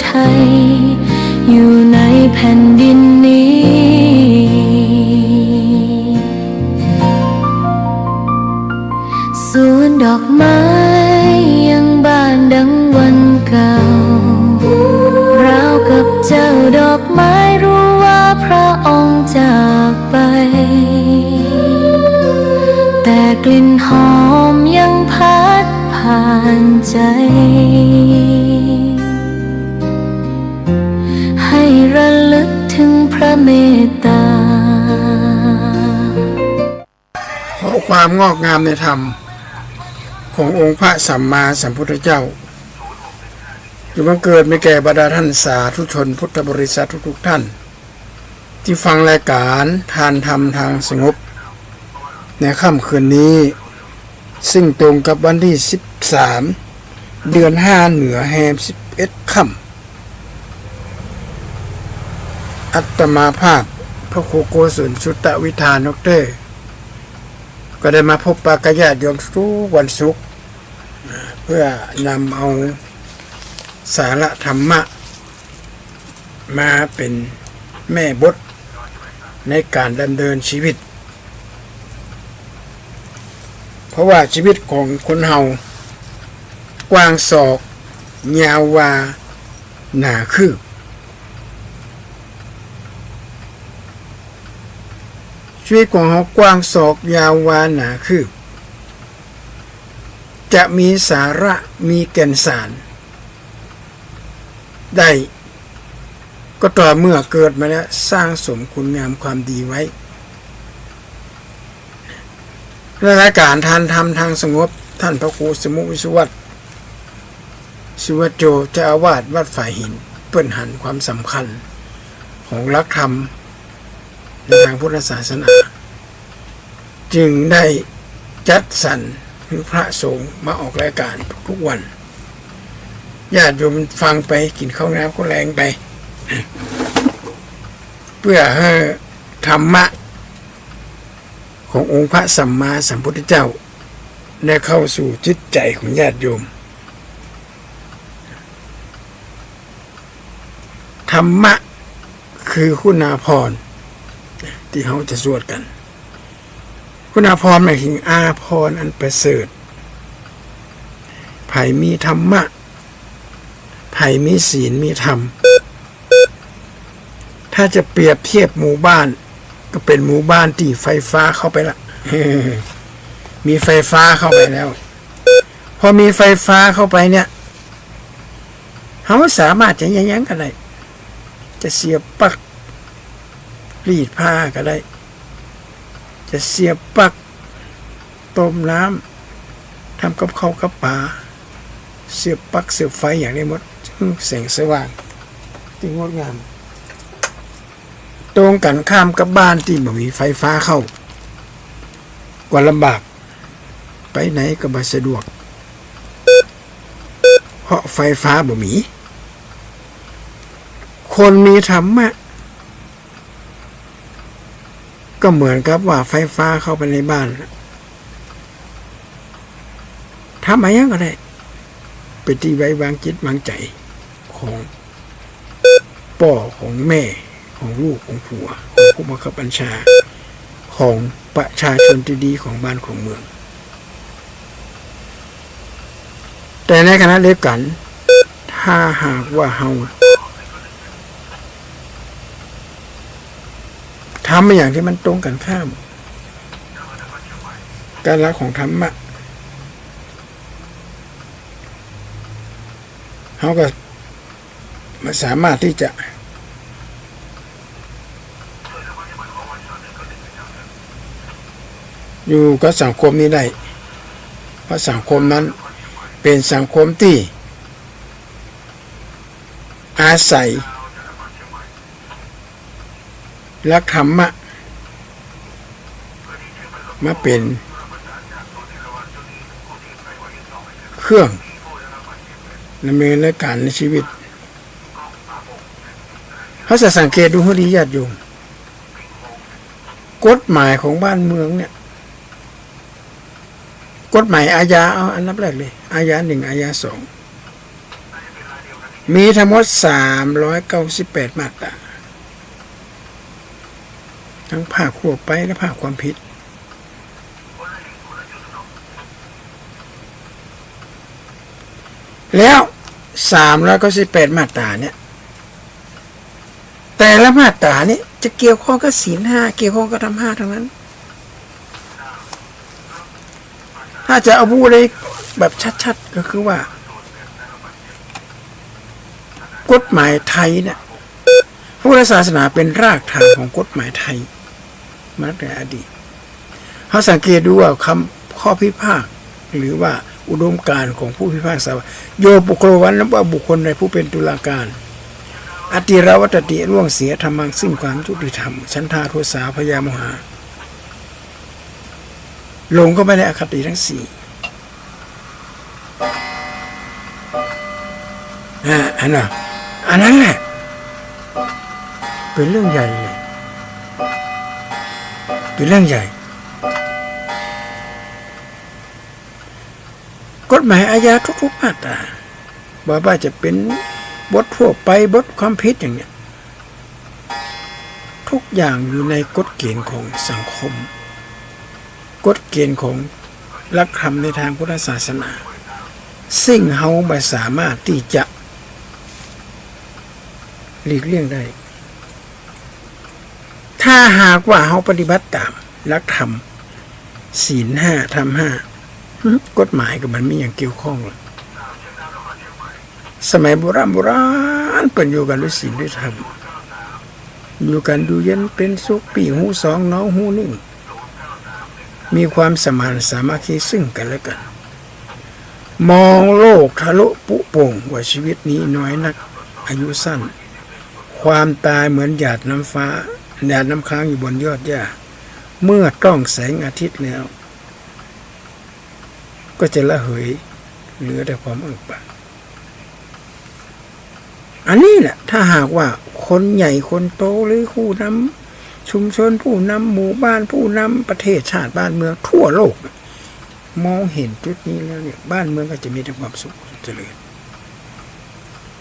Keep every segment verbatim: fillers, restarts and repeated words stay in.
ไทย อยู่ในแผ่นดินนี้ สวนดอกไม้ยังบานดังวันเก่า ราวกับเจ้าดอกไม้รู้ว่าพระองค์จากไป แต่กลิ่นหอมยังพัดผ่านใจ ให้ระลึกถึงพระเมตตา ขอความงอกงามในธรรมขององค์พระสัมมาสัมพุทธเจ้า จงบังเกิดมีแก่บรรดาท่านสาธุชนพุทธบริษัททุกๆท่าน ตี้ฟังรายก๋านทานธรรมทางสงบ ในค่ำคืนนี้ ซึ่งตรงกับวันตี้สิบสาม เดือนห้าเหนือแฮมสิบเอ็ดค่ำ อาตมาภาพพระครูโกศลสุตวิธานนกเต้ ก็ได้มาพบปะกับญาติโยมทุกวันศุกร์ เพื่อนำเอาสาระธรรมะ มาเป๋นแม่บทในก๋านดำเนินชีวิต เพราะว่าชีวิตของคนเฮากว้างศอก ยาววา หนาคืบ ชีวิตของเฮากว้างศอก ยาววา หนาคืบ จะมีสาระ มีแก่นสาร ได้ ก็ต่อเมื่อเกิดมาแล้วสร้างสมคุณงามความดีไว้ ในรายก๋านทานธรรมทางสงบ ท่านพระครูสมุวิสุวัต สุวัจโจ เจ้าอาวาสวัดฝายหิน เปิ้นหันความสำคัญของหลักธรรมในทางพุทธศาสนา จึงได้จัดสรรหื้อพระสงฆ์มาออกรายก๋านทุกๆวัน ญาติโยมฟังไป กิ๋นข้าวน้ำข้าวแลงไป เพื่อหื้อธรรมะขององค์พระสัมมาสัมพุทธเจ้า ได้เข้าสู่จิตใจ๋ของญาติโยม ธรรมะคือคุณาภรณ์ ตี้เฮาจะสวดกั๋น คุณาภรณ์หมายเถิงอาภรณ์อันประเสริฐ ใผมีธรรมะ ใผมีศีลมีธรรม ถ้าจะเปรียบเทียบหมู่บ้าน ก็เป๋นหมู่บ้านตี้ไฟฟ้าเข้าไปละ มีไฟฟ้าเข้าไปแล้ว พอมีไฟฟ้าเข้าไปเนี่ย เฮาสามารถจะเยียะหยังก็ได้ จะเสียบปลั๊กรีดผ้าก็ได้ จะเสียบปลั๊กต้มน้ำ ทำกับข้าวกับป๋า เสียบปลั๊กเสียบไฟหยังได้หมด แสงสว่างตี้งดงาม ตรงกั๋นข้ามกับบ้านตี้บ่มีไฟฟ้าเข้า ก็ลำบาก ไปไหนก็บ่สะดวก เพราะไฟฟ้าบ่มี คนมีธรรมะ ก็เหมือนกับว่าไฟฟ้าเข้าไปในบ้าน ทำอะหยังก็ได้ เป๋นตี้ไว้วางจิตวางใจ๋ของป้อของแม่ ของลูกของผัว ของผู้บังคับบัญชา ของประชาชนตี้ดีของบ้านของเมือง แต่ในขณะเดียวกั๋น ถ้าหากว่าเฮาทำอะหยังตี้มันตรงกั๋นข้ามกับหลักของธรรมะ เฮาก็ บ่สามารถตี้จะอยู่กับสังคมนี้ได้ เพราะสังคมนั้นเป๋นสังคมตี้อาศัย หลักธรรมะมาเป๋นเครื่องดำเนินรายก๋านในชีวิต เฮาจะสังเกตดูหื้อดีญาติโยม กฎหมายของบ้านเมืองเนี่ย กฎหมายอาญา เอาอันดับแรกเลย อาญาหนึ่ง อาญาสอง มีทั้งหมดสามร้อยเก้าสิบแปดมาตรา ทั้งภาคทั่วไปและภาคความผิด แล้วสามร้อยเก้าสิบแปดมาตราเนี่ย แต่ละมาตราเนี่ยจะเกี่ยวข้องกับศีลห้า เกี่ยวข้องกับธรรมห้าทั้งนั้น ถ้าจะเอาพูดได้แบบชัดๆ ก็คือว่า กฎหมายไทยเนี่ย พุทธศาสนาเป็นรากฐานของกฎหมายไทยมาตั้งแต่อดีต เฮาสังเกตดูว่าคำ ข้อพิพากษ์ หรือว่าอุดมการณ์ของผู้พิพากษาว่า โย ปุคคโล ว่า นับว่าบุคคลใดผู้เป็นตุลาการ อติระวัตติ ล่วงเสีย ธรรมัง ซึ่งความยุติธรรม ฉันทา โทสา พยา โมหา หลงเข้าไปในอคติทั้งสี่ อ่า อันน่ะ อันนั้นแหละ เป็นเรื่องใหญ่เลย เป็นเรื่องใหญ่ กฎหมายอาญาทุกๆ มาตรา บ่ว่าจะเป็นบททั่วไป บทความผิดอย่างเนี้ย ทุกอย่างอยู่ในกฎเกณฑ์ของสังคม กฎเกณฑ์ของหลักธรรมในทางพุทธศาสนา ซึ่งเฮาบ่สามารถที่จะหลีกเลี่ยงได้ ถ้าหากว่าเฮาปฏิบัติตามหลักธรรม ศีลห้า ธรรมห้า หึ กฎหมายก็บ่มีหยังเกี่ยวข้องละ สมัยโบราณโบราณ เปิ้นอยู่กั๋นด้วยศีลด้วยธรรม อยู่กั๋นอยู่เย็นเป๋นสุข ปี้ฮู้สอง น้องฮู้นึ่ง มีความสมานสามัคคีซึ่งกั๋นและกั๋น มองโลกทะลุปุโป่ง ว่าชีวิตนี้น้อยนัก อายุสั้น ความตายเหมือนหยาดน้ำฟ้า หยาดน้ำค้างอยู่บนยอดหญ้า เมื่อต้องแสงอาทิตย์แล้ว ก็จะระเหย เหลือแต่ความอ้างปาก อันนี้แหละ ถ้าหากว่าคนใหญ่คนโตหรือผู้นำชุมชน ผู้นำหมู่บ้าน ผู้นำประเทศชาติบ้านเมืองทั่วโลก มองเห็นจุดนี้แล้วเนี่ย บ้านเมืองก็จะมีแต่ความสุขความเจริญ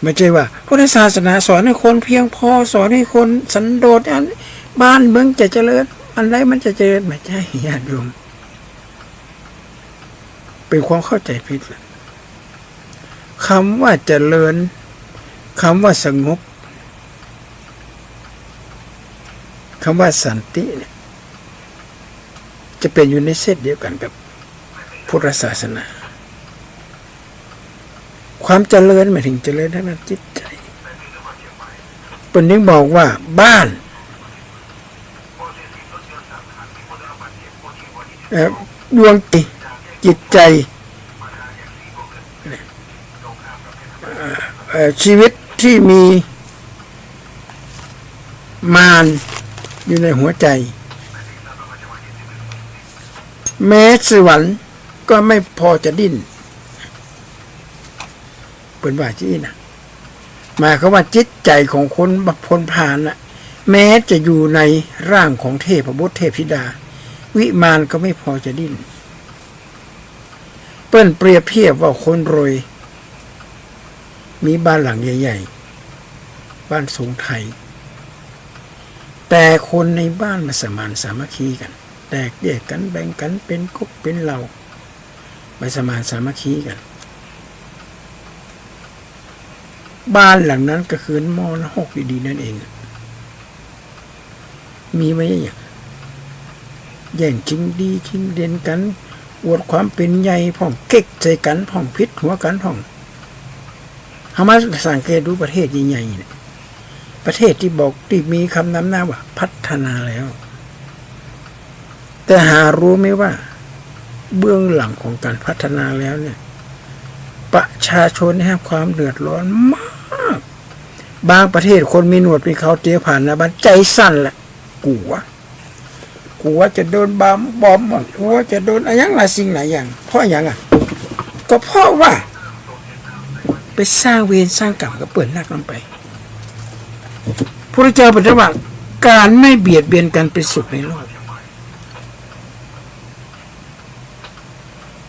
บ่ใจ้ว่าพุทธศาสนาสอนหื้อคนเพียงพอ สอนหื้อคนสันโดษ อันบ้านเมืองจะเจริญ อันใดมันจะเจริญ บ่ใจ้ ญาติโยม เป๋นความเข้าใจ๋ผิดละ กำว่าเจริญ กำว่าสงบ กำว่าสันติเนี่ย จะเป๋นอยู่ในเซตเดียวกั๋นกับพุทธศาสนา ความเจริญหมายถึงเจริญทางด้านจิตใจ๋ เปิ้นจึงบอกว่าบ้าน เอ่อ ดวงจิต จิตใจ๋ เอ่อ ชีวิตตี้มีมารอยู่ในหัวใจ๋ แม้สวรรค์ก็ไม่พอจะดิ้น เปิ้นว่าจะอี้นะ หมายความว่าจิตใจ๋ของคนพลผ่านน่ะ แม้จะอยู่ในร่างของเทพบุตรเทพธิดา วิมานก็ไม่พอจะดิ้น เปิ้นเปรียบเทียบว่าคนรวย มีบ้านหลังใหญ่ๆ บ้านทรงไทย แต่คนในบ้านบ่สมานสามัคคีกั๋น แตกแยกกั๋น แบ่งกั๋นเป๋นก๊กเป๋นเหล่า บ่สมานสามัคคีกั๋น บ้านหลังนั้นก็คือหม้อนรกดีๆ นั่นเอง มีไว้อย่าง แย่งชิงดีชิงเด่นกั๋น อวดความเป๋นใหญ่พ่อง เก๊กใส่กั๋นพ่อง ผิดหัวกั๋นพ่อง เฮามาสังเกตดูประเทศใหญ่ๆ เนี่ย ประเทศตี้บอกตี้มีกำนำหน้าว่าพัฒนาแล้ว แต่หารู้ไหมว่าเบื้องหลังของการพัฒนาแล้วเนี่ย ประชาชนได้รับความเดือดร้อนมาก บางประเทศคนมีหนวดมีเคราเตียวผ่านหน้าบ้านใจ๋สั่นแหละ กั๋ว กั๋วจะโดนบอม บอมบ้าง กั๋วจะโดนอะหยังหลายสิ่งหลายอย่าง เพราะอะหยังอะ ก็เพราะว่าไปสร้างเวรสร้างกรรมกับเปิ้นนักลงไป พระพุทธเจ้าเปิ้นว่า การไม่เบียดเบียนกันเป็นสุขในโลก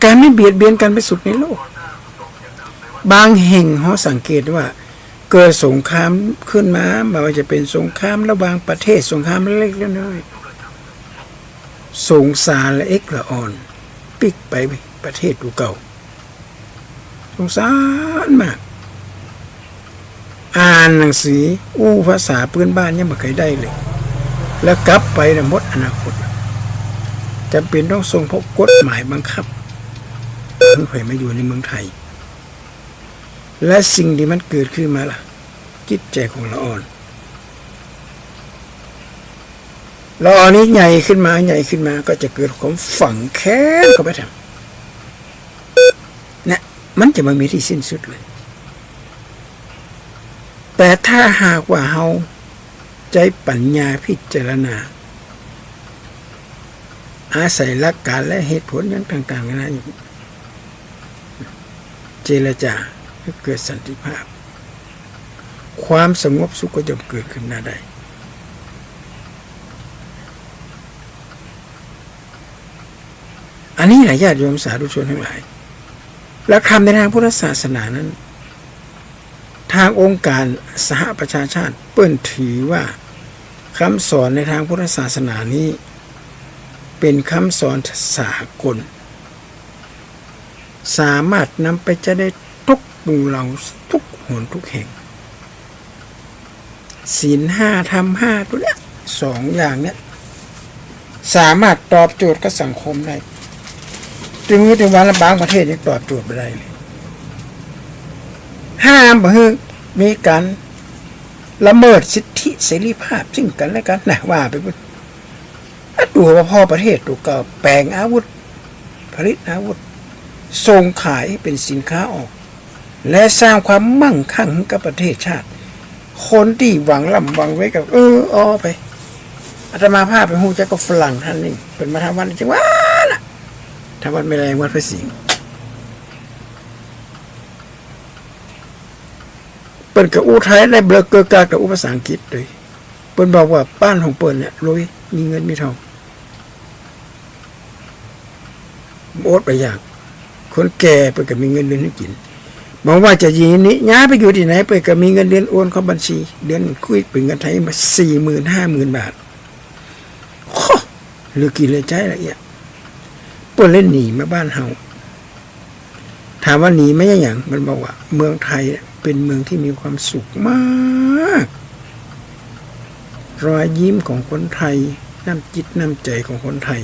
การไม่เบียดเบียนกันเป็นสุขในโลก บางแห่งเฮาสังเกตว่า เกิดสงครามขึ้นมา บ่ว่าจะเป๋นสงครามระหว่างประเทศ สงครามเล็กๆ น้อยๆ สงสารละเอกละอ่อน ปิ๊กไปประเทศตั๋วเก่า สงสารมาก อ่านหนังสือ อู้ภาษาปื้นบ้านยังบ่ใค่ได้เลย แล้วกลับไปน่ะหมดอนาคต จ๋ำเป๋นต้องส่งพวกกฎหมายบังคับ หื้อใผมาอยู่ในเมืองไทย และสิ่งตี้มันเกิดขึ้นมาล่ะ จิตใจ๋ของละอ่อน ละอ่อนนี้ใหญ่ขึ้นมา ใหญ่ขึ้นมาก็จะเกิดความฝังแค้นเข้าไปแถม เนี่ย มันจะบ่มีตี้สิ้นสุดเลย แต่ถ้าหากว่าเฮาใจ๊ปัญญาพิจารณา อาศัยหลักการและเหตุผลหยังต่างๆ นานาอยู่ เจรจาให้เกิดสันติภาพ ความสงบสุขก็ย่อมเกิดขึ้นมาได้ อันนี้แหละญาติโยมสาธุชนตังหลาย หลักธรรมในตางพุทธศาสนานั้น ตางองค์การสหประชาชาติเปิ้นถือว่า กำสอนในตางพุทธศาสนานี้ เป๋นกำสอนสากล สามารถนำไปใจ๊ได้กู้หมู่เหล่ากู้หนกู้แห่ง ศีลห้า ธรรมห้า ตั๋วเนี้ย สองอย่างเนี้ย สามารถตอบโจทย์กับสังคมได้ ตึงมื้อตึงวันละบางประเทศยังตอบโจทย์บ่ได้เลย ห้ามบ่หื้อมีก๋านละเมิดสิทธิเสรีภาพซึ่งกั๋นและกั๋นนะ ว่าไปปุ้น อะ ตั๋วพ่อประเทศตั๋วเก่าแป๋งอาวุธ ผลิตอาวุธ ส่งขายเป๋นสินค้าออก และสร้างความมั่งคั่งหื้อกับประเทศชาติ คนตี้หวังร่ำหวังรวยก็ เออ อ้อไป อาตมาภาพไปฮู้จักกับฝรั่งต้านนึ่ง เปิ้นมาทำวัดจังหวัดน่ะ ทำวัดแม่แลง วัดพระสิงห์ เปิ้นก็อู้ไทยได้เบลอเกอะกะ ก็อู้ภาษาอังกฤษตวย เปิ้นบอกว่าบ้านของเปิ้นเนี่ยรวย มีเงินมีทอง อดบ่อยาก คนแก่เปิ้นก็มีเงินเดือนหื้อกิ๋น บ่ว่าจะหยีนี้ย้ายไปอยู่ตี้ไหน เปิ้นก็มีเงินเดือนโอนเข้าบัญชี เดือนหนึ่งคุยเป๋นเงินไทยมาสี่หมื่น ห้าหมื่นบาท โอ้ เหลือกิ๋นเหลือใจ๊ละเอียด เปิ้นเลยหนีมาบ้านเฮา ถามว่าหนีมาย้อนหยัง มันบอกว่าเมืองไทยเป๋นเมืองตี้มีความสุขมาก รอยยิ้มของคนไทย น้ำจิตน้ำใจ๋ของคนไทย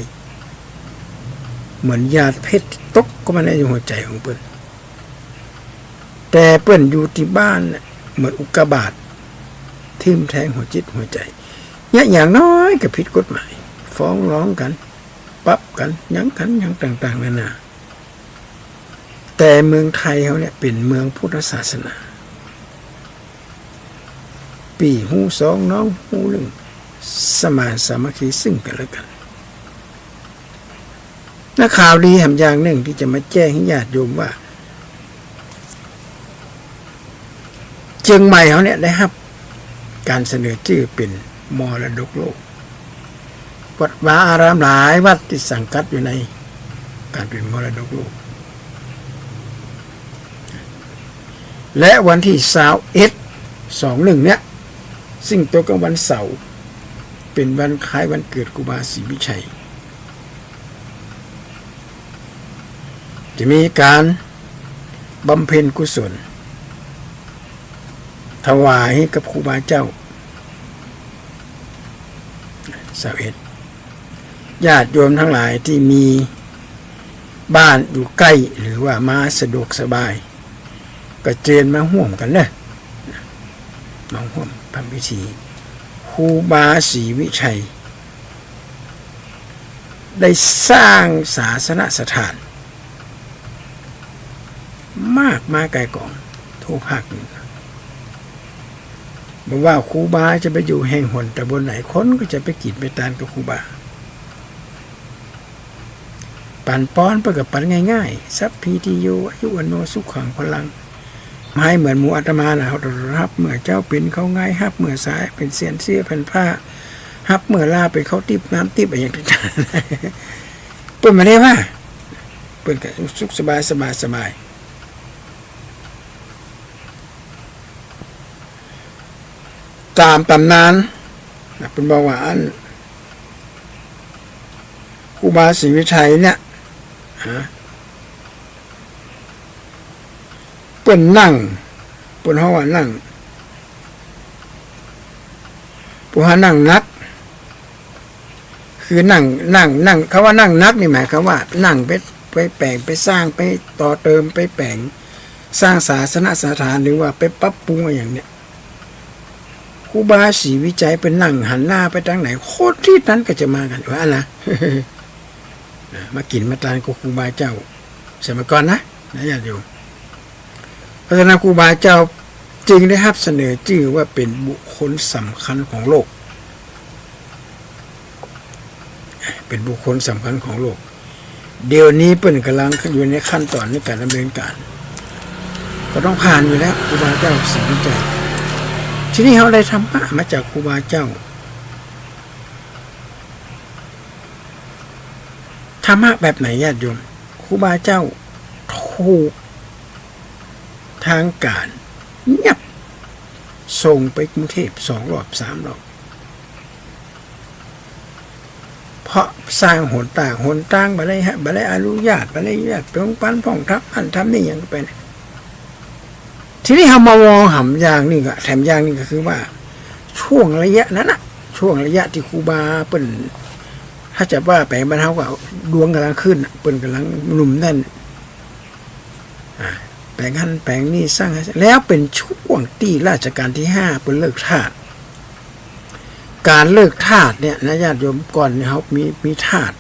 เหมือนหยาดเพชรตกเข้ามาในหัวใจ๋ของเปิ้น แต่เปิ้นอยู่ตี้บ้านน่ะ เหมือนอุกกาบาตทิ่มแทงหัวจิตหัวใจ๋ เยียะอย่างน้อยก็ผิดกฎหมาย ฟ้องร้องกั๋น ปรับกั๋น หยังกั๋น หยังต่างๆ นานา แต่เมืองไทยเฮาเนี่ยเป๋นเมืองพุทธศาสนา ปี้ฮู้สอง น้องฮู้นึ่ง สมานสามัคคีซึ่งกั๋นและกั๋น และข่าวดีแหมอย่างนึ่งตี้จะมาแจ้งหื้อญาติโยมว่า เจียงใหม่เฮาเนี่ยได้ฮับก๋านเสนอจื้อเป๋นมรดกโลก วัดวาอารามหลายวัดตี้สังกัดอยู่ในก๋านเป๋นมรดกโลก และวันตี้ซาวเอ็ด สองหนึ่ง เนี่ย ซึ่งตรงกับวันเสาร์ เป๋นวันคล้ายวันเกิดครูบาศรีวิชัย จะมีก๋านบำเพ็ญกุศล ถวายหื้อกับครูบาเจ้า ซาวเอ็ด ญาติโยมตังหลายตี้มีบ้านอยู่ใก้ หรือว่ามาสะดวกสบาย ก็เจิญมาฮ่วมกั๋นเน่อ มาฮ่วมทำพิธี ครูบาศรีวิชัย ได้สร้างศาสนสถาน มากมายก๋ายก๋องทั่วภาคเหนือ บ่ว่าครูบาจะไปอยู่แห่งหนต๋ำบลไหน คนก็จะไปกิ๋นไปตานกับครูบา ปั๋นปอนเปิ้นก็ปั๋นง่ายๆ สัพพีติโย อายุวัณโณ สุขัง พลัง บ่เหมือนหมู่อาตมาน่ะ เฮาฮับเมื่อเจ๊าเป๋นข้าวงาย ฮับเมื่อสาเป๋นเสี้ยนเสี้ยแผ่นผ้า ฮับเมื่อลาเป๋นข้าวติ๊บน้ำติ๊บอะหยังต่างๆ เปิ้นบ่ได้ว่า เปิ้นก็สุขสบาย สบาย สบาย ต๋ามต๋ำนานนะ เปิ้นบอกว่าอัน ครูบาศรีวิชัยเนี่ย ฮะ เปิ้นนั่ง เปิ้นฮ้องว่านั่ง เปิ้นฮ้องนั่งหนัก คือนั่ง นั่ง นั่ง คำว่านั่งหนักนี่หมายความว่านั่งไป ไปแป๋ง ไปสร้าง ไปต่อเติม ไปแป๋ง สร้างศาสนสถาน หรือว่าไปปรับปรุงอะหยังเนี่ย ครูบาศรีวิชัยเปิ้นนั่งหันหน้าไปตางไหน คนตี้นั้นก็จะมากั๋น ว่าอั้นนะ นะ มากิ๋นมาตานกับครูบาเจ้า สมัยก่อนนะ นะญาติโยม เพราะฉะนั้นครูบาเจ้าจึงได้ฮับเสนอจื้อว่าเป๋นบุคคลสำคัญของโลก เป๋นบุคคลสำคัญของโลก เดี๋ยวนี้เปิ้นก่ำลังอยู่ในขั้นต๋อนในก๋านดำเนินก๋าน ก็ต้องผ่านอยู่แล้ว ครูบาเจ้าศรีวิชัย ทีนี้เฮาได้ธรรมะมาจากครูบาเจ้า ธรรมะแบบไหนญาติโยม ครูบาเจ้าถูกทางก๋านยับ ส่งไปกรุงเทพฯ สองรอบ สามรอบ เพราะสร้างหนตาง หนตางบ่ได้ฮะ บ่ได้อนุญาต บ่ได้อนุญาต เป๋นของปลอม ปล้น ทำอั้นทำนี่หยังไปเนี่ย ทีนี้เฮามามองแถมอย่างนึ่งอะ แถมอย่างนึ่งก็คือว่า ช่วงระยะนั้นน่ะ ช่วงระยะตี้ครูบาเปิ้น ถ้าจะว่าไปบ้านเฮาก็ดวงก่ำลังขึ้นน่ะ เปิ้นก่ำลังหนุ่มแน่น อ่า แป๋งหั้นแป๋งนี่ สร้างหั้น แล้วเป๋นช่วงตี้รัชกาลตี้ห้าเปิ้นเลิกทาส ก๋านเลิกทาสเนี่ยนะญาติโยม ก่อนเนี่ยเฮามี มีทาส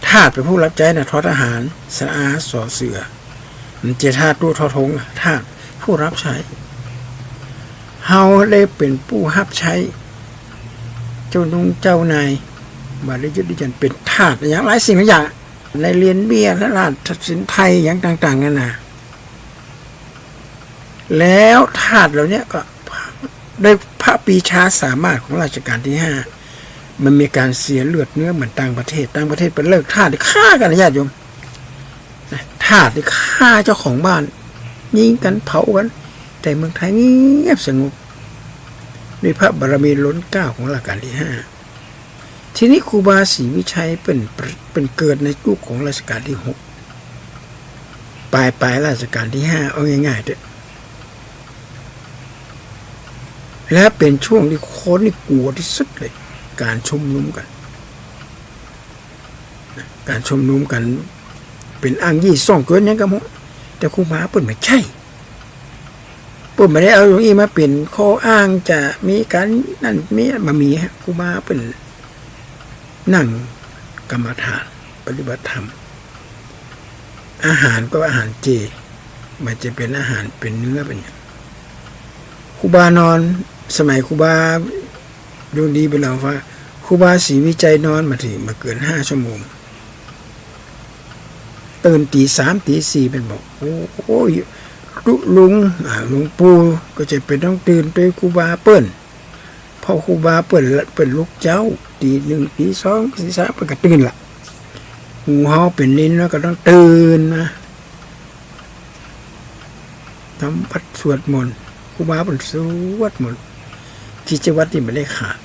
ทาสเป๋นผู้ฮับใจ๊นะ ทอทหาร สระอา สอเสือ มันจะทาส ตุ ทอธงนะ ทาส ผู้ฮับใจ๊ เฮาได้เป๋นผู้ฮับใจ๊ เจ้านุงเจ้านาย บ่ได้ยึดได้หยั่น เป๋นทาสอย่างหลายสิ่งหลายอย่าง ในเหรียญเบี้ย และราชสิณไทย อย่างต่างๆ นานา แล้วทาสเหล่าเนี้ยก็ได้พระปรีชาสามารถของรัชกาลตี้ห้า มันมีก๋านเสียเลือดเนื้อเหมือนต่างประเทศ ต่างประเทศเปิ้นเลิกทาส ฆ่ากั๋นนะญาติโยม นะ ทาสนี่ฆ่าเจ้าของบ้าน ยิงกั๋น เผากั๋น แต่เมืองไทยเงียบสงบ ด้วยพระบารมีล้นเกล้าของรัชกาลตี้ห้า ทีนี้ครูบาศรีวิชัยเปิ้น เปิ้นเกิดในยุคของรัชกาลตี้หก ป๋ายๆ รัชกาลตี้ห้า เอาง่ายๆ เต๊อะ และเป๋นช่วงตี้คนนี่กั๋วตี้สุดเลย ก๋านชุมนุมกั๋น ก๋านชุมนุมกั๋น เป๋นอ้างยี่ซ่องโจ๋รหยังก็หมด แต่ครูบาเปิ้นบ่ใจ้ เปิ้นบ่ได้เอาตรงอี้มาเป๋นข้ออ้างจะมีก๋านนั่นมี บ่มีฮะ ครูบาเปิ้นนั่งกรรมฐาน ปฏิบัติธรรม อาหารก็อาหารเจ บ่จะเป๋นอาหารเป๋นเนื้อเป๋นหยัง ครูบานอน สมัยครูบาดวงดีเปิ้นเล่าว่า ครูบาศรีวิชัยนอนบ่าถิง บ่เกินห้าชั่วโมง ตื่นตี๋สามตี๋สี่ เปิ้นบอก โอ้ย ตุ๊ลุง อ่า หลวงปู่ก็จะเป๋นต้องตื่นตวยครูบาเปิ้น เพราะครูบาเปิ้น เปิ้นลุกเจ๊า ตี๋หนึ่ง ตี๋สอง ตี๋สาม เปิ้นก็ตื่นละ หมู่เฮาเป๋นเณรแล้วก็ต้องตื่นมา ทำวัตรสวดมนต์ ครูบาเปิ้นสวดมนต์ กิจวัตรนี่บ่ได้ขาด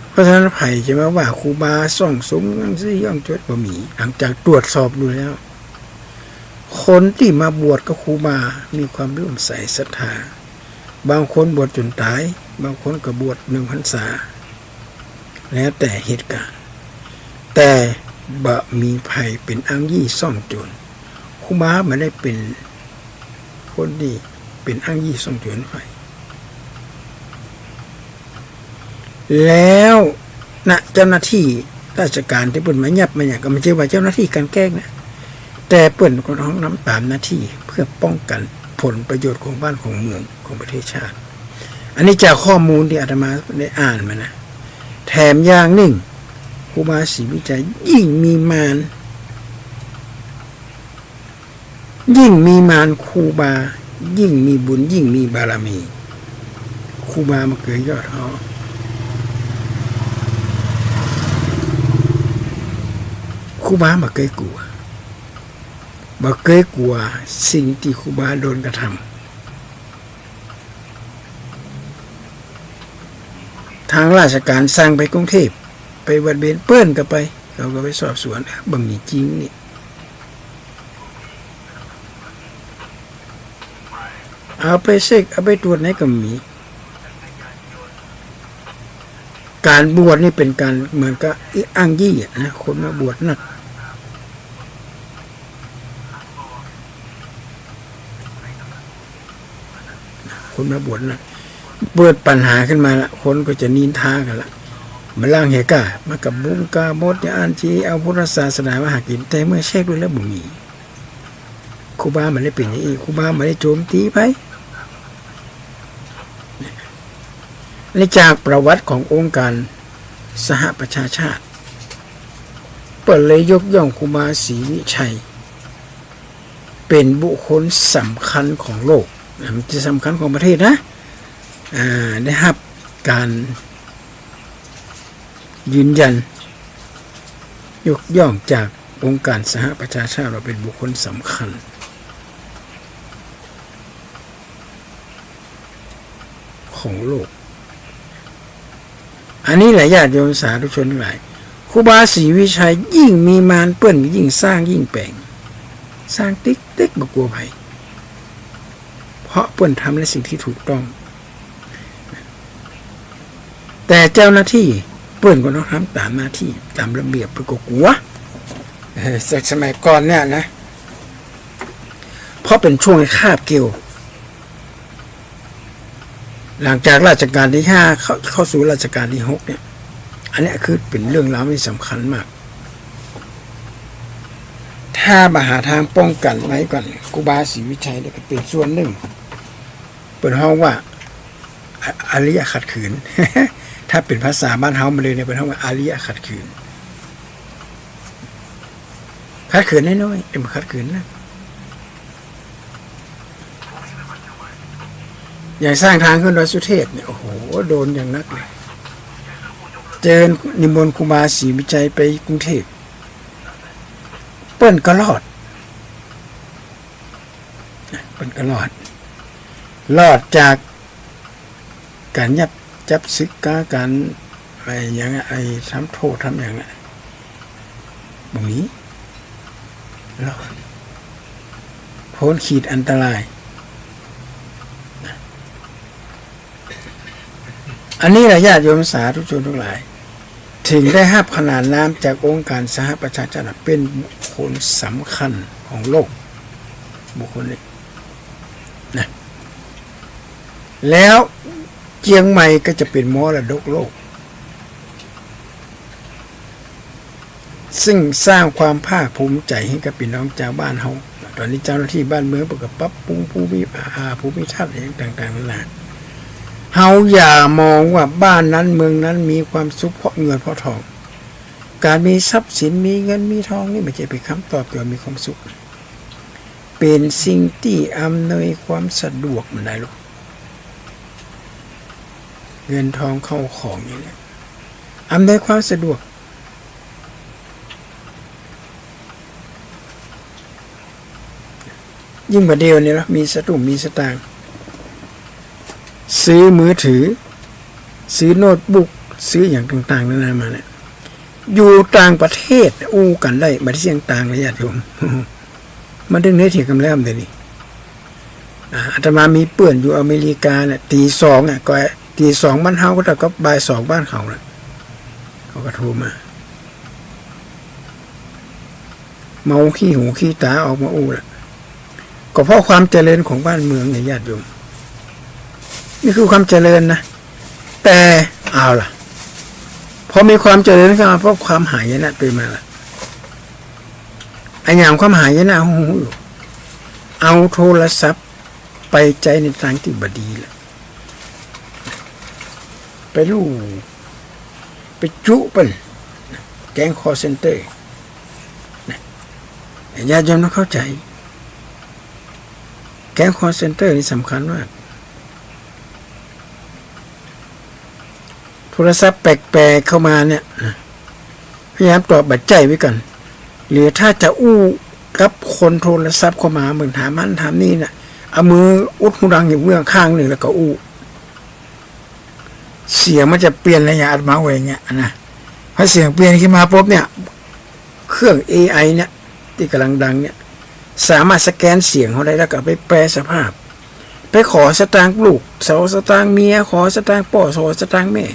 เพราะฉะนั้นใผจะมาว่าครูบาซ่องสุม อ้างยี่ซ่องโจ๋รบ่มี หลังจากตรวจสอบดูแล้ว คนตี้มาบวชกับครูบามีความเลื่อมใสศรัทธา บางคนบวชจ๋นต๋าย บางคนก็บวชหนึ่งพรรษา แล้วแต่เหตุก๋ารณ์ แต่บ่มีใผเป๋นอ้างยี่ซ่องโจ๋ร ครูบาบ่ได้เป๋นคนตี้เป๋นอ้างยี่ซ่องโจ๋รใผ แล้วนะ เจ้าหน้าตี้ราชก๋านตี้เปิ้นมายับมาหยังก็บ่ใจ้ว่าเจ้าหน้าตี้กลั่นแกล้งนะ แต่เปิ้นก็ต้องทำต๋ามหน้าตี้เพื่อป้องกั๋นผลประโยชน์ของบ้านของเมืองของประเทศชาติ อันนี้จากข้อมูลตี้อาตมาได้อ่านมานะ แถมอย่างนึ่ง ครูบาศรีวิชัยยิ่งมีมาร ยิ่งมีมารครูบา ยิ่งมีบุญ ยิ่งมีบารมี ครูบาบ่เกยยอดท้อ ครูบาบ่เกยกั๋ว บ่เกยกั๋วสิ่งตี้ครูบาโดนกระทำ างราชก๋านสั่งไปกรุงเทพฯ ไปบวชเณร เปิ้นก็ไป เขาก็ไปสอบสวน บ่มีจริงนี่ เอาไปเช็ค เอาไปตรวจไหนก็มี ก๋านบวชนี่เป๋นก๋านเหมือนกับอิอ้างยี่อะนะ คนมาบวชนัก คนมาบวชนัก เกิดปัญหาขึ้นมาละ คนก็จะนินทากั๋นละ มาล้างเหียก้า มากับบุญกาบท จะอั้นจะอี้ เอาพุทธศาสนามาหากิ๋น แต่เมื่อเช็คดูแล้วบ่มี ครูบาบ่ได้เป๋นอย่างอี้ ครูบาบ่ได้โจมตีใผ ในจากประวัติขององค์การสหประชาชาติ เปิ้นเลยยกย่องครูบาศรีวิชัย เป๋นบุคคลสำคัญของโลก อ่า บ่ใจ้สำคัญของประเทศนะ อ่า ได้ฮับก๋านยืนยัน ยกย่องจากองค์การสหประชาชาติว่าเป๋นบุคคลสำคัญ ของโลก อันนี้แหละญาติโยมสาธุชนทั้งหลาย ครูบาศรีวิชัยยิ่งมีมารเปิ้นยิ่งสร้างยิ่งแป๋ง สร้างติ๊กๆ บ่กั๋วใผ เพราะเปิ้นทำในสิ่งที่ถูกต้อง แต่เจ้าหน้าตี้เปิ้นก็ต้องทำต๋ามหน้าตี้ ต๋ามระเบียบ เปิ้นก็กั๋ว เออ ส- สมัยก่อนเนี่ยนะ เพราะเป๋นช่วงคาบเกี่ยว หลังจากรัชกาลตี้ห้า เข้า เข้าสู่รัชกาลตี้หกเนี่ย อันเนี้ยคือเป๋นเรื่องราวตี้สำคัญมาก ถ้าบ่หาตางป้องกั๋นไว้ก่อน ครูบาศรีวิชัยเนี่ยก็เป๋นส่วนนึ่ง เปิ้นฮ้องว่า อ- อริยะขัดขืน ถ้าเป๋นภาษาบ้านเฮามาเลยเนี่ย เปิ้นฮ้องว่าอริยะขัดขืน ขัดขืนน้อยๆ แต่บ่ขัดขืนนัก อย่างสร้างตางขึ้นดอยสุเทพเนี่ย โอ้โห โดนอย่างนักเลย เจิญนิมนต์ครูบาศรีวิชัยไปกรุงเทพฯ เปิ้นก็รอด เปิ้นก็รอด รอดจากก๋านยับ จับสึกกา ก๋าน ไอ้หยังอะ ไอ้ทำโต้ษทำหยังอะ บ่มี รอด ป๊นขีดอันตราย อันนี้แหละญาติโยมสาธุชนทั้งหลาย เถิงได้ฮับขนานนามจากองค์การสหประชาชาติว่าเป๋นบุคคลสำคัญของโลก บุคคลนี้นะ แล้วเจียงใหม่ก็จะเป๋นมรดกโลก ซึ่งสร้างความภาคภูมิใจ๋หื้อกับปี้น้องจาวบ้านเฮา ต๋อนนี้เจ้าหน้าตี้บ้านเมืองเปิ้นก็ปรับปรุงภูมิ อ่า ภูมิทัศน์อะหยังต่างๆ นานา เฮาอย่ามองว่าบ้านนั้นเมืองนั้นมีความสุขเพราะเงินเพราะทอง ก๋านมีทรัพย์สิน มีเงินมีทองนี่บ่ใจ้เป๋นกำตอบตี้ว่ามีความสุข เป๋นสิ่งตี้อำนวยความสะดวก มันได้ลูก เงินทองเข้าของนี่แหละ อำนวยความสะดวก ยิ่งบ่าเดี่ยวนี้ละ มีสตุ้งมีสตางค์ ซื้อมือถือ ซื้อโน้ตบุ๊ก ซื้อหยังต่างๆ นานามาเนี่ย อยู่ต่างประเทศอู้กั๋นได้ บ่ได้เสียตังค์เลยญาติโยม มันเถิงได้เถียงกั๋นแล้วเดี๋ยวนี้ อ่า อาตมามีเปื้อนอยู่อเมริกาเนี่ย ตี๋สองอะ ก็ตี๋สองบ้านเฮาก็เต้ากับบ่ายสองบ้านเขาละ เขาก็โทรมา เมาขี้หูขี้ต๋าออกมาอู้ละ ก็เพราะความเจริญของบ้านเมืองไงญาติโยม นี่คือความเจริญนะ แต่เอาล่ะ พอมีความเจริญขึ้นมา ปั๊บความหายนะเกิดมาละ อะหยังความหายนะ ฮู้อยู่ เอาโทรศัพท์ไปใจ๊ในตางตี้บ่ดีละ ไปลู่ ไปจุเปิ้น แก๊งคอลเซ็นเตอร์ นะ ญาติโยมต้องเข้าใจ๋ แก๊งคอลเซ็นเตอร์นี่สำคัญมาก โทรศัพท์แปลกๆ เข้ามาเนี่ยนะ พยายามตอบบ่ใจ้ไว้ก่อน หรือถ้าจะอู้กับคนโทรศัพท์เข้ามา เหมือนถามหั้นถามนี่น่ะ เอามืออุดหูดังอยู่เบื้องข้างนึ่งแล้วก็อู้ เสียงมันจะเปลี่ยนเลย อย่างอาตมาว่าอย่างเงี้ยนะ พอเสียงเปลี่ยนขึ้นมาปุ๊บเนี่ย เครื่อง เอไอ เนี่ย ตี้ก่ำลังดังเนี่ย สามารถสแกนเสียงเฮาได้ แล้วก็ไปแปลสภาพ ไปขอสตางค์ลูก ขอสตางค์เมีย ขอสตางค์ป้อ ขอสตางค์แม่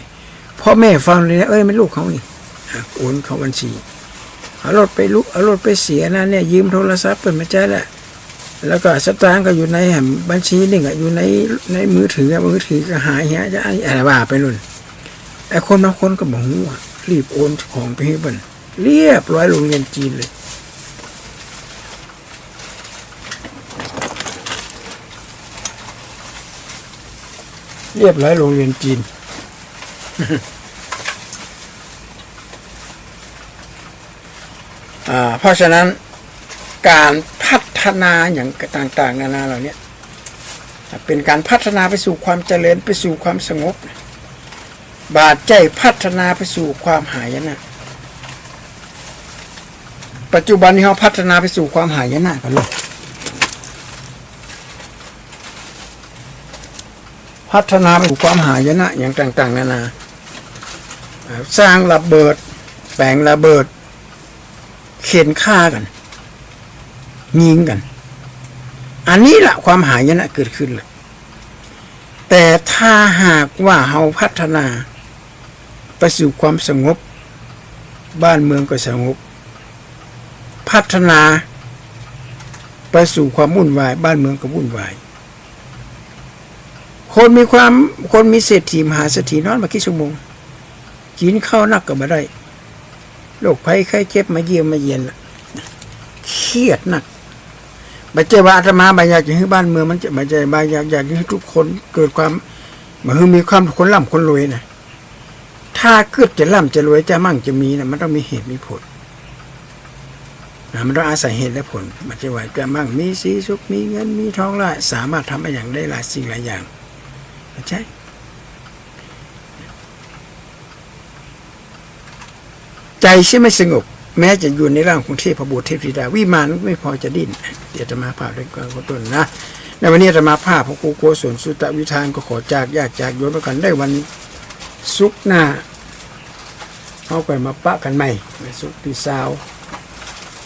พ่อแม่ฟังเลยนะ เอ้ย แม่นลูกเฮานี่ อ่ะ โอนเข้าบัญชี เอารถไปลุก เอารถไปเสียนะเนี่ย ยืมโทรศัพท์เปิ้นมาใจ๊ละ แล้วก็สตางค์ก็อยู่ในบัญชีนึ่งอะ อยู่ใน ในมือถืออะ มือถือก็หายเหีย จะอะไรว่าไปนู่น ไอ้คนบางคนก็บ่ฮู้อะ รีบโอนของไปหื้อเปิ้น เรียบร้อยโรงเรียนจีนเลย เรียบร้อยโรงเรียนจีน อ่า เพราะฉะนั้นก๋านพัฒนาอย่างต่างๆ นานาเหล่าเนี้ย เป๋นก๋านพัฒนาไปสู่ความเจริญ ไปสู่ความสงบ บ่ใจ้พัฒนาไปสู่ความหายนะ ปัจจุบันนี้เฮาพัฒนาไปสู่ความหายนะกั๋นเลย พัฒนาไปสู่ความหายนะอย่างต่างๆ นานา อ่า สร้างระเบิด แป๋งระเบิด เข็นฆ่ากั๋น ยิงกั๋น อันนี้ละความหายนะเกิดขึ้นละ แต่ถ้าหากว่าเฮาพัฒนาไปสู่ความสงบ บ้านเมืองก็สงบ พัฒนาไปสู่ความวุ่นวาย บ้านเมืองก็วุ่นวาย คนมีความ คนมีเศรษฐีมหาเศรษฐีนอนบ่กี่ชั่วโมง กิ๋นข้าวนักก็บ่ได้ โรคภัยไข้เจ็บมาเยี่ยมมาเยียนละ เครียดนัก บ่ใจ้ว่าอาตมาบ่อยากจะหื้อบ้านเมืองมันจะ บ่ใจ้บ่อยาก อยากจะหื้อทุกคนเกิดความ บ่หื้อมีความคนร่ำคนรวยนะ ถ้ากึ๊ดจะร่ำจะรวยจะมั่งจะมีนะ มันต้องมีเหตุมีผลนะ มันต้องอาศัยเหตุและผล บ่ใจ้ว่าจะมั่งมีสีสุข มีเงินมีทองละ สามารถทำอะหยังได้หลายสิ่งหลายอย่าง บ่ใจ้ ใจ๋ตี้ไม่สงบ แม้จะอยู่ในร่างของเทพบุตรเทพธิดา วิมานไม่พอจะดิ้น อาตมาภาพได้กล่าวข้างต้นนะ ในวันนี้อาตมาภาพพระครูโกศลสุตวิธานก็ขอจากญาติจากโยมไปก่อน ได้วันศุกร์หน้า เฮาก็มาปะกั๋นใหม่ วันศุกร์ตี้ซาว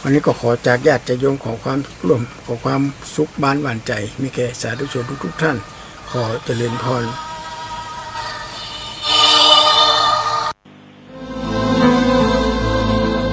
วันนี้ก็ขอจากญาติจากโยมขอความร่วม ขอความสุขบ้านหวานใจ๋ มีแก่สาธุชนทุกๆ ท่าน ขอเจริญพร